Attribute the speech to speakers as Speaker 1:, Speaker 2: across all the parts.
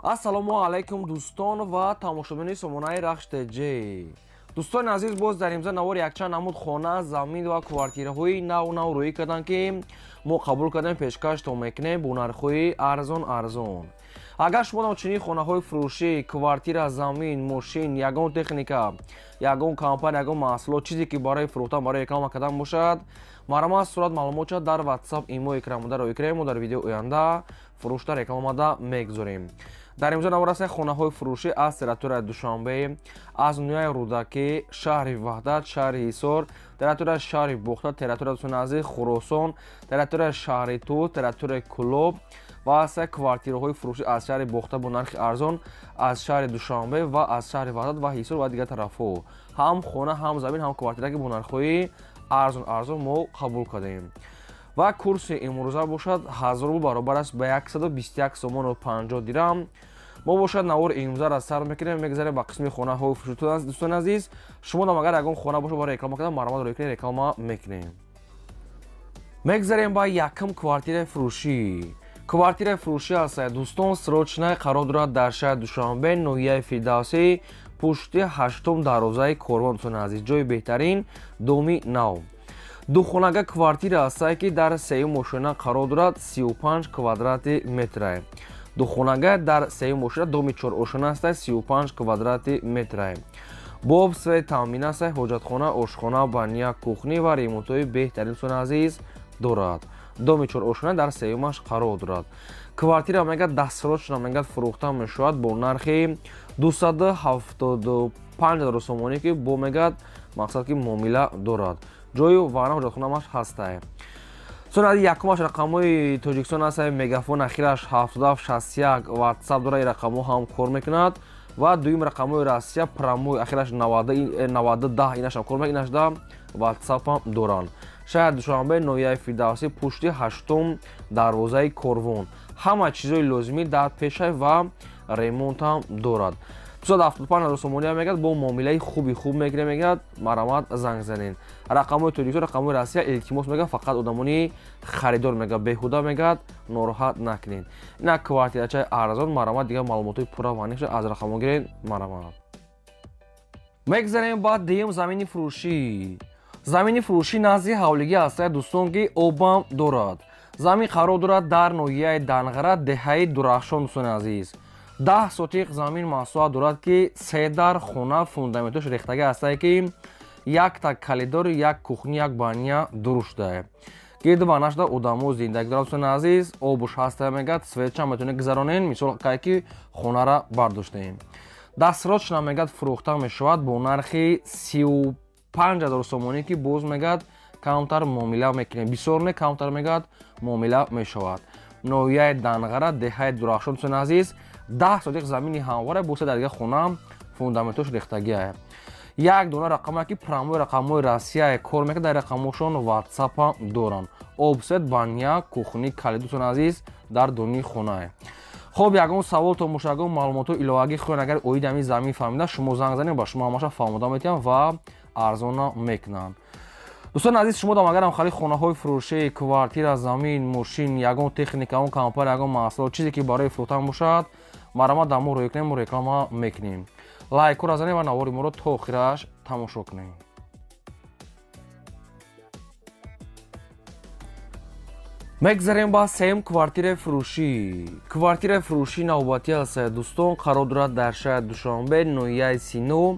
Speaker 1: Ассалому алайкум дӯстон ва тамошобинони сомонаи Рахш ТЖ. Дӯстони азиз, боз дар имза навор якчанд намуд хона, замин ва квартираҳои нав-нав рӯӣ карданд, ки мо қабул кардем, пешкаштон мекунем бо нархҳои арзон арзон. Агар шумо чунин хонаҳои фурӯшӣ, квартира, замин, мошин, ягон техника, ягон компания, ягон маҳсулот, чизе ки барои фурӯхтан, барои реклама кардан бошад, марҳамат сурат маълумотша дар WhatsApp, имо экранбуда рӯй кунем, мо дар видео оянда фурӯшта рекламада мегузорем. Дар имзо навор ҳастанд хонаҳои фурӯшӣ аз территорияи Душанбе, аз ноҳияи Рӯдакӣ, шаҳри Ваҳдат, шаҳри Ҳисор, территорияи шаҳри Бохта, территорияи дӯстони азиз Хуросон, территорияи шаҳри Тус, территорияи Кӯлоб ва ҳастанд квартираҳои фурӯшӣ аз шаҳри Бохта бо нархи арзон, аз шаҳри Душанбе ва аз шаҳри Ваҳдат ва Ҳисор ва дигар тарафҳо. Ҳам хона, ҳам замин, ҳам квартира ки бо нархҳои арзон арзон мо қабул кардем. Ва курси имрӯза бошад 1000 рубл баробар аст ба 121 сомону 50 дирам. Мо бошад навори имрӯзаро сар мекунем, мегузарем ба қисми хонаҳои фурӯшӣ. Дӯстони азиз, шумо дам агар ягон хона бошад барои реклама кардан, марҳамат рӯй кунед, реклама мекунем. Мегузарем ба якум квартираи фурӯшӣ. Квартираи фурӯшӣ аст, дӯстон, срочная қарор дорад дар шаҳри Душанбе, ноҳияи Фирдавсӣ, пушти 8-ум дарвозаи корвон. Дӯстони азиз, ҷои беҳтарин, доми нав. Духонага квартира аст, ки дар сеюм ошёна қарор дорад, 35 квадрати метрае. Духонага дар сеюм ошёна, доми чор ошёна аст, 35 квадрати метрае. Бо об свет таъмин аст, ҳоҷатхона, ошхона, баня, кухни ва ремонтҳои беҳтарин дӯстони азиз дорад. Доми чор ошёна дар сеюмаш қарор дорад. Квартира мегӯяд дастсрочно мегӯяд фурӯхта мешавад бо нархи 275 ҳазор сомонӣ, ки бо мегӯяд мақсад ки муомила дорад. Ҷою вана ҳоҷатхонаамаш ҳастае. Сони якумаш рақамҳои Тоҷикистон аст, мегафон ахираш 7761 WhatsApp дорад, ин рақамҳо ҳам кор мекунад ва дуюм рақамҳои Россия прямой ахираш 9010 инашам кор мекунад, инашда WhatsApp ҳам доранд. Шаҳри Душанбе, ноҳияи Фирдавсӣ, пушти 8-ум дарвозаи корвон. Ҳама чизҳои лозимӣ дар пешай ва ремонт ҳам дорад. 275 ҳазор сомонӣ мегӯяд, бо муомилаи хуби хуб мегирем, мегӯяд, марҳамат занг занед. Рақамҳои Тоҷикистон, рақамҳои Россия илтимос мегӯяд, фақат одамони харидор мегӯяд, беҳуда мегӯяд, нороҳат накунед. Ина квартирачаи арзон, марҳамат дигар маълумотҳои пурра ва аниқша аз рақамҳо гиред, марҳамат. Мегузарем ба дуюм замини фурӯшӣ. Замини фурӯшӣ назди ҳавлигӣ аст, дӯстон, ки обам дорад. Замин қарор дорад дар ноҳияи Данғара, деҳаи Дурахшон, дӯстони азиз. 10 сотиқ замин масоҳат дорад, ки се дар хона фундаментош рехтагӣ ҳастае, ки якта калидор, як кухни, як баня дуруштае. Гирду банашда одамо зиндагӣ дорад, дӯстони азиз, обуш ҳастае, мегӯяд, светча метавонед гузаронед, мисол кае ки хонара бардоштем. Дастсрочно мегӯяд фурӯхта мешавад бо нархи 35 ҳазор сомонӣ, ки боз мегӯяд камтар муомила мекунем. Бисёр не, камтар мегӯяд муомила мешавад. Ноҳияи Данғара, деҳаи Дурахшон, дӯстони азиз, 10 сотиқ замини ҳамвора бо се дар дигар хона фундаментош рехтагиае. Як дона рақаме ки прямой рақамҳои Россия кор мекунад, дар рақамҳошон WhatsApp ҳам доранд. Об, свет, баня, кухни, калид, дӯстони азиз, дар дуни хонае. Хоб, ягон савол то бошад, ягон маълумотҳои иловагӣ хоҳед, агар оид ҳамин замин фаҳмида, шумо занг занед, ба шумо ҳамаша фаҳмода метиҳам ва арзона мекунанд. Дӯстони азиз, шумо дам агарам хари хонаҳои фурӯшӣ, квартира, замин, мошин, ягон техника, ягон компания, ягон маҳсулот, чизе ки барои фурӯхтан бошад, марҳамат дар мо рӯй кунем, мо реклама мекунем. Лайкҳоро занед ва навори моро то охираш тамошо кунед. Мегузарем ба сеюм квартираи фурӯшӣ. Квартираи фурӯшӣ навбатӣ аст, дӯстон, қарор дорад дар шаҳри Душанбе, ноҳияи Сино,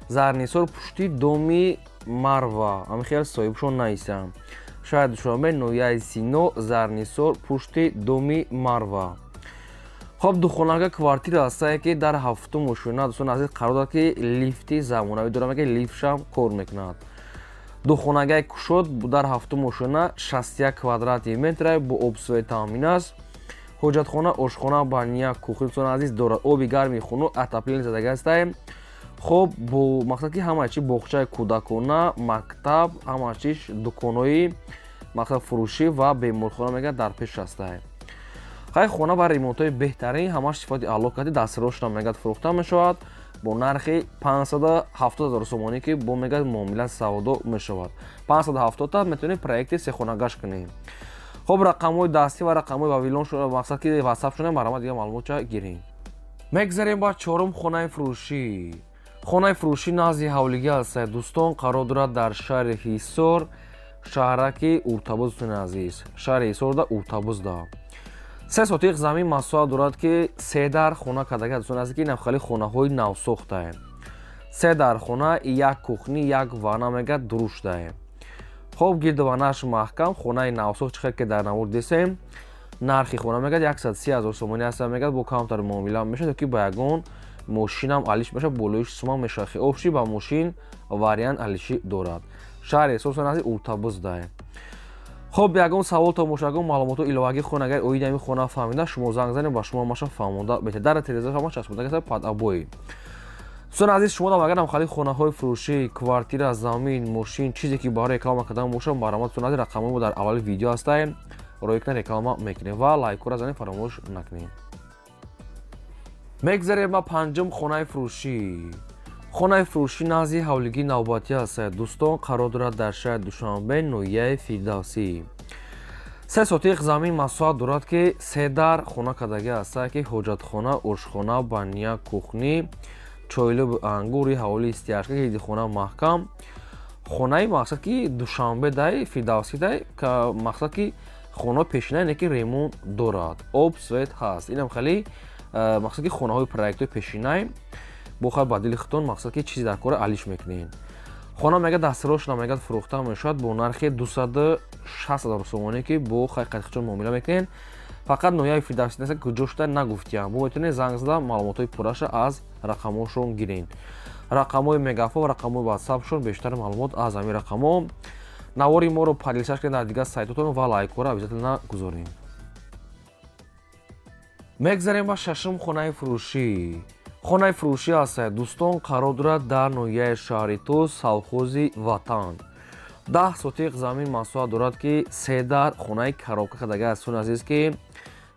Speaker 1: Зарнисор, пушти доми Марва. Ҳамин хел соҳибшон наистанд. Шаҳри Душанбе, ноҳияи Сино, Зарнисор, пушти доми Марва. Хоб, духонага квартира ҳастае, ки дар ҳафтум ошёна, дӯстони азиз, қарор дорад, ки лифти замонавӣ дорад, ки лифтшам кор мекунад. Духонагаи кушод дар ҳафтум ошёна, 61 квадрати метра бо об свет таъмин аст. Ҳоҷатхона, ошхона, баня, кухни, дӯстони азиз, дорад. Оби гарми хунук, отопление задагӣ ҳастае. Хоб, бо мақсад ки ҳама чи боғчаи кӯдакона, мактаб, ҳама чиш дуконҳои мақсад фурӯшӣ ва беморхона мегӯяд дар пеш ҳастае. Хай, хона ва ремонтҳои беҳтарин, ҳамаш сифати аъло карди, дастсрочно мегӯяд фурӯхта мешавад бо нархи 570 ҳазор сомонӣ, ки бо мегӯяд муомила савдо мешавад. 570 та метавонед проекти сехонагаш кунед. Хоб, рақамҳои дастӣ ва рақамҳои вавилон мақсад ки WhatsApp шуна, марҳамат дигар маълумотча гиред. Мегзарем ба чорум хонаи фурӯшӣ. Хонаи фурӯшӣ назди ҳавлигӣ аст, дӯстон, қарор дорад дар шаҳри Ҳисор, шаҳраки Уртабуз, дӯстони азиз. Шаҳри Ҳисорда, Уртабузда. 3 сотиқ замин масоҳат дорад, ки 3 дар хона кардага, дӯстони азиз, ки инам хеле хонаҳои навсохтае. 3 дар хона, як кухни, як ванна мегад дуруштае. Хоб, гирду ваннааш маҳкам, хонаи навсохт, чӣ хел ки дар навор дисем. Нархи хона мегад 130 000 сомонӣ аст, мегад бо камтар муомила мешавад, ки ба ягон мошинам алиш мешавад, болоиш сума мешавад. Обши ба мошин вариант алишӣ дорад. Шаҳри Ҳисор, назди Уртабуздае. Хоб, ягон савол то бошад, ягон маълумоту иловагӣ хона, агар оиди ҳамин хона фаҳмида, шумо занг занед, ба шумо ҳамаша фаҳмонда метавонад. Дар телевизор ҳама часпонда аст под обои. Дӯстони азиз, шумо дам агар ҳам хонаҳои фурӯшӣ, квартира, замин, мошин, чизе ки барои реклама кардан бошад, марҳамат, дӯстони азиз, рақамҳои мо дар аввали видео ҳастаем, рӯи кунед, реклама мекунем ва лайкҳоро занед фаромӯш накунед. Мегзарем ба панҷум хонаи фурӯшӣ. Хонаи фурӯшӣ назди ҳавлигии навбатӣ аст, дӯстон, қарор дорад дар шаҳри Душанбе, ноҳияи Фирдавсӣ. 3 сотиқ замин масоҳат дорад, ки 3 дар хона кардагӣ аст, ки ҳоҷатхона, ошхона, баня, кухни, чойлуб, ангури, ҳавлии стяжка, гирди хона маҳкам. Хонаи мақсад ки Душанбе дай, Фирдавсӣ дай, мақсад ки хона пешина не ки ремонт дорад. Об, свет ҳаст. Инам хеле мақсад ки хонаҳои проектҳои пешинай бо хай ба дили худтон мақсад ки чизе дар кора алиш мекунед. Хона мегад дастрош мегад фурӯхта мешавад бо нархи 260 000 сомонӣ, ки бо хай қадқичон муомила мекунед. Фақат ноҳияи Фирдавсӣ нест, куҷо шуда нагуфтиям. Бо метавонед занг зада маълумотҳои пурраша аз рақамҳошон гиред. Рақамҳои мегафон ва рақамҳои ватсапшон, бештар маълумот аз ҳамин рақамҳо. Навори моро поделиться кунед дар дигар сайтотон ва лайкҳоро обязательно гузоред. Мегзарем ба шашум хонаи фурӯшӣ. Хонаи фурӯшӣ аст, дӯстон, қарор дорад дар ноҳияи шаҳри Тӯс, совхози Ватан. 10 сотиқ замин масоҳат дорад, ки 3 дар хонаи коробка кардага аст, дӯстони азиз, ки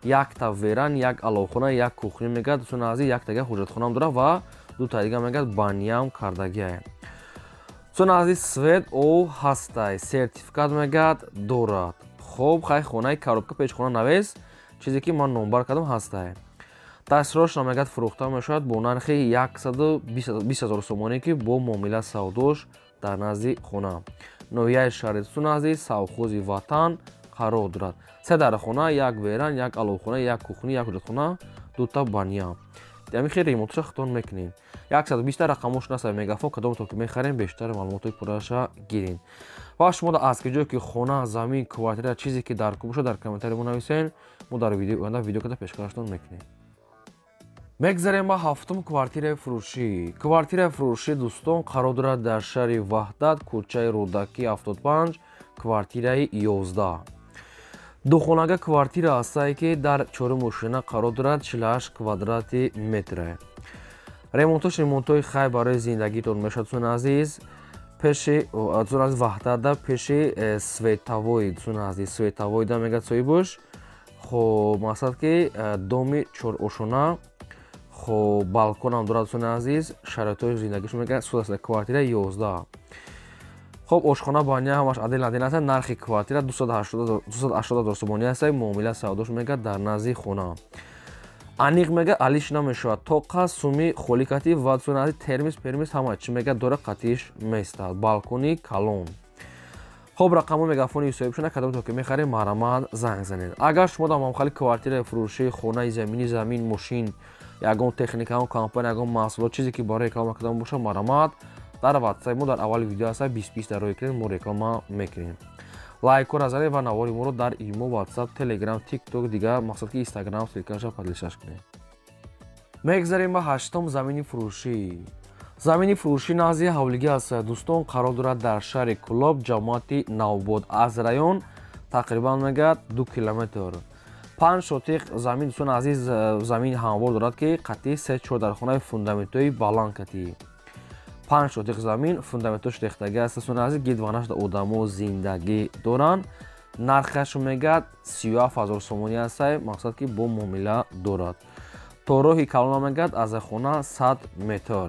Speaker 1: якта веран, як аловхона, як кухня мегад, дӯстони азиз, яктага ҳоҷатхонаам дорад ва дута дига мегад баняам кардагиае. Дӯстони азиз, свет, об ҳастай, сертификат мегад дорад. Хоб, хай хонаи коробка, пеш хона навес, чизе ки ман номбар кардам ҳастай. Дастрош мегад фурӯхта мешавад бо нархи 120 000 сомонӣ, ки бо муомила савдош дар назди хона. Ноҳияи шаҳри Тӯс, назди совхози Ватан қарор дорад. 3 дар хона, як веран, як аловхона, як кухни, як ҳоҷатхона, дута баня. Ҳамин хел ремонтша худтон мекунед. 120 рақамош наста мегафон, кадомтон ки мехарем, бештар маълумотҳои пурраша гиред. Ва шумо аз куҷое ки хона, замин, квартира, чизе ки дар кор бошад, дар комментарий мо нависен, мо дар видеои оянда видео карда пешкаштон мекунем. Мегзарем ба ҳафтум квартираи фурӯшӣ. Квартираи фурӯшӣ, дӯстон, қарор дорад дар шаҳри Ваҳдат, кӯчаи Рӯдакӣ 75, квартираи 11. Духонага квартира ҳастае, ки дар чорум ошина қарор дорад, 48 квадрати метре. Ремонтош ремонтҳои хай барои зиндагитон мешавад, дӯстони азиз. Пеши, дӯстони азиз, Ваҳдатда пеши световой, дӯстони азиз, световойда мегад соҳибаш. Хоб, мақсад ки доми чорошона, хоб, балконам дорад, дӯстони азиз, шароитҳои зиндагишон мегад суд аст, квартира 11. Хоб, ошхона, баня ҳамаш адел адел аст. Нархи квартира 280 000 сомонӣ аст, муомила савдош мегад дар назди хона. Аниқ мегад алиш намешавад, тоқа суми холӣ кати ва, дӯстони азиз, термис пермис ҳама чӣ мегад дора, қатиш местад, балкони калон. Хоб, рақамҳои мегафони соҳибшона, кадомтон ки мехарем, марҳамат, занг занед. Агар шумо дар мамхали квартираи фурӯшӣ, хонаи заминӣ, замин, мошин, ягон техника, ягон компания, ягон маҳсулот, чизе ки барои реклама кардан бошад, марҳамат, дар ватсап мо дар аввали видео ҳаста, 20 дар рӯи кунед, мо реклама мекунем. Лайкҳоро занед ва навори моро дар имо, ватсап, телеграм, тикток, дигар мақсад ки инстаграм ссылкаша поделиться кунед. Мегзарем ба ҳаштум замини фурӯшӣ. Замини фурӯшӣ назди ҳавлигӣ аст, дӯстон, қарор дорад дар шаҳри Кӯлоб, ҷамоати Навбод, аз район тақрибан мегӯяд 2 километр. 5 сотиқ замин, дӯстони азиз, замин ҳамвор дорад, ки қатъи 3-4 дар хонаи фундаментҳои баланд катӣ. 5 сотиқ замин, фундаментҳош рехтагӣ аст, дӯстони азиз, гирдванашда одамо зиндагӣ доранд. Нархаш мегӯяд 37 000 сомонӣ аст, мақсад ки бо муомила дорад. То роҳи калона мегӯяд аз хона 100 метр.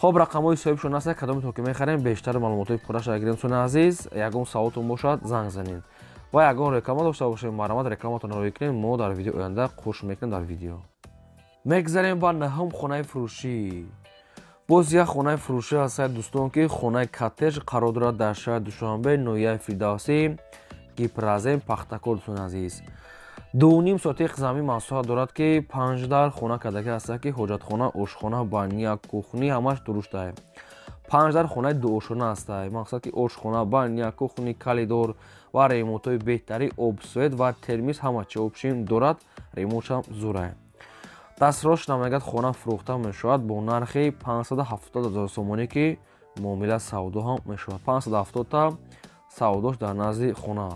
Speaker 1: Хоб, рақамҳои соҳибшон аст, кадомтон ки мехарем, бештар маълумотҳои пурраша гирем, дӯстони азиз. Ягон саволтон бошад, занг занед. Ва ягон реклама дошта бошед, марҳамат, рекламатонро рӯй кунед, мо дар видеои оянда қӯш мекунем дар видео. Мегзарем ба наҳум хонаи фурӯшӣ. Боз як хонаи фурӯшӣ ҳастад, дӯстон, ки хонаи коттедж қарор дорад дар шаҳри Душанбе, ноҳияи Фирдавсӣ, Гипрозем, Пахтакор, дӯстони азиз. 2,5 сотиқ замин масоҳат дорад, ки 5 дар хона кардаги ҳастад, ки ҳоҷатхона, ошхона, баня, кухни ҳамаш дуруштае. 5 дар хонаи дуошона ҳастад. Мақсад ки ошхона, баня, кухни, коридор ва ремонтҳои беҳтари, об, свет ва термис ҳама чи общем дорад, ремонтшам зурае. Дастрош намегад, хона фурӯхта мешавад бо нархи 570 ҳазор сомонӣ, ки муомила савдо ҳам мешавад. 570 та савдош дар назди хона.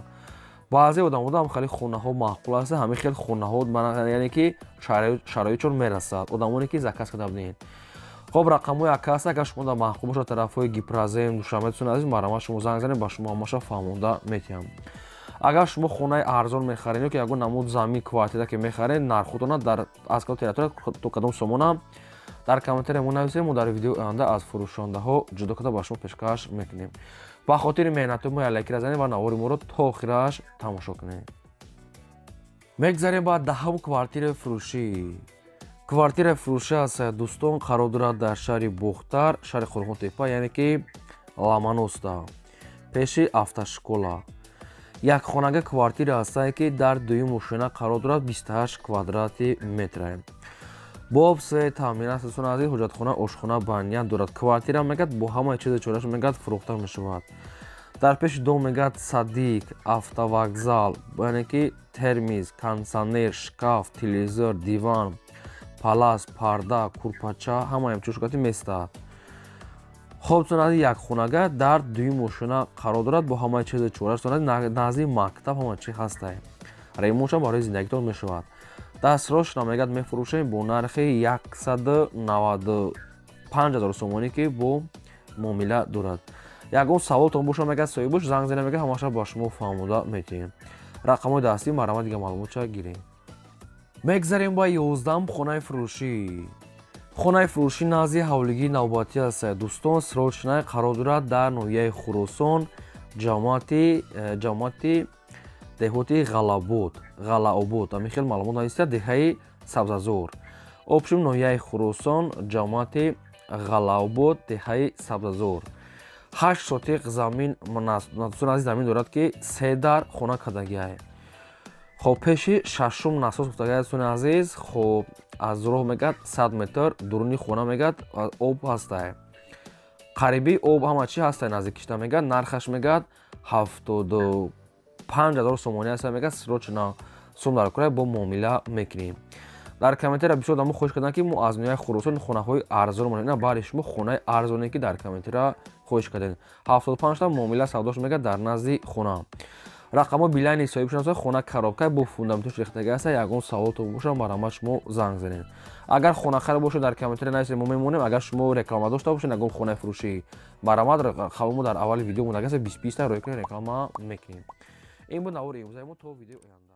Speaker 1: Баъзе одамода ҳам хеле хонаҳо маъқул аст, ҳамин хел хонаҳо, яъне ки шароитшон мерасад, одамоне ки заказ карда будед. Хоб, рақамҳои ака аст, агар шумо дар маъқул бошад тарафҳои Гипрозем, Душанбе, дӯстони азиз, марҳамат, шумо занг занед, ба шумо ҳамаша фаҳмонда метиҳам. Агар шумо хонаи арзон мехаред ё ки ягон намуд замин, квартира ки мехаред, нархотона дар аз кадом территория то кадом сомона дар комментария мо нависед, мо дар видеои оянда аз фурӯшондаҳо ҷудо карда ба шумо пешкаш мекунем. Ба хотири меҳнатҳои мо як лайкира занед ва навори моро то охираш тамошо кунед. Мегзарем ба даҳум квартираи фурӯшӣ. Квартираи фурӯшӣ аст, дӯстон, қарор дорад дар шаҳри Бохтар, шаҳри Қурғонтепа, яъне ки Ламаноста, пеши автошкола. Якхонага квартира ҳастае, ки дар дуюм ошёна қарор дорад, 28 квадрати метре. Бо об, свет таъмин аст, дӯстони азиз, ҳоҷатхона, ошхона, баня дорад. Квартира мегӯяд бо ҳамаи чизу чорааш мегӯяд фурӯхта мешавад. Дар пеши дом мегӯяд садик, автовокзал, яъне ки термиз, кондитсионер, шкаф, телевизор, диван, палас, парда, курпача, ҳамаи ҳамчуншукати местад. Хоб, дӯстони азиз, якхонага дар дуюм ошёна қарор дорад бо ҳамаи чизу чорааш, назди мактаб ҳама чи ҳастае. Ремонтшам барои зиндагитон мешавад. Дастрош намегӯяд мефурӯшем бо нархи 195 ҳазор сомонӣ, ки бо муомила дорад. Ягон саволтон боша, мегӯяд соҳибош занг зана, мегӯяд ҳамаша ба шумо фаҳмода метиҳем. Рақамҳои дастӣ, марҳамат, дига маълумотча гирем. Мегзарем ба 11-ум хонаи фурӯшӣ. Хонаи фурӯшӣ назди ҳавлигии навбатӣ аст, дӯстон, срочная қарор дорад дар ноҳияи Хуросон, ҷамоати деҳоти Ғалабод, Ғалаобод, ҳамин хел маълумот нависта, деҳаи Сабзазор. Общем, ноҳияи Хуросон, ҷамоати Ғалаобод, деҳаи Сабзазор. 8 сотиқ замин, дӯстони азиз, замин дорад, ки се дар хона кардагиае. Хоб, пеши шашум насос гуфтагиа, дӯстони азиз. Хоб, аз роҳ мегӯяд 100 метр дуруни хона мегӯяд об ҳастае. Қариби об ҳама чи ҳастае наздикишта мегӯяд, нархаш мегӯяд 75 ҳазор сомонӣ аст, мегӯяд срочно сум дар кора бо муомила мекунем. Дар комментария бисёр одамо хоҳиш карданд, ки мо аз ноҳияи Хуросон хонаҳои арзон монем. Ина баъди шумо хонаи арзоне, ки дар комментария хоҳиш кардед. 75 та муомила савдош мегӯяд дар назди хона. Рақамҳои билайни соҳибшон, хона коробка бо фундаментош рехтага аст. Ягон саволтон боша, марҳамат, шумо занг занед. Агар хонахар бошед, дар комментария нависед, мо мемонем. Агар шумо реклама дошта бошед, ягон хонаи фурӯшӣ, марҳамат, рақамҳо дар аввали видео мондага аст, 20 20 та рӯй кунед, реклама мекунем. Ин буд навори имрӯзаи мо, то видеои оянда.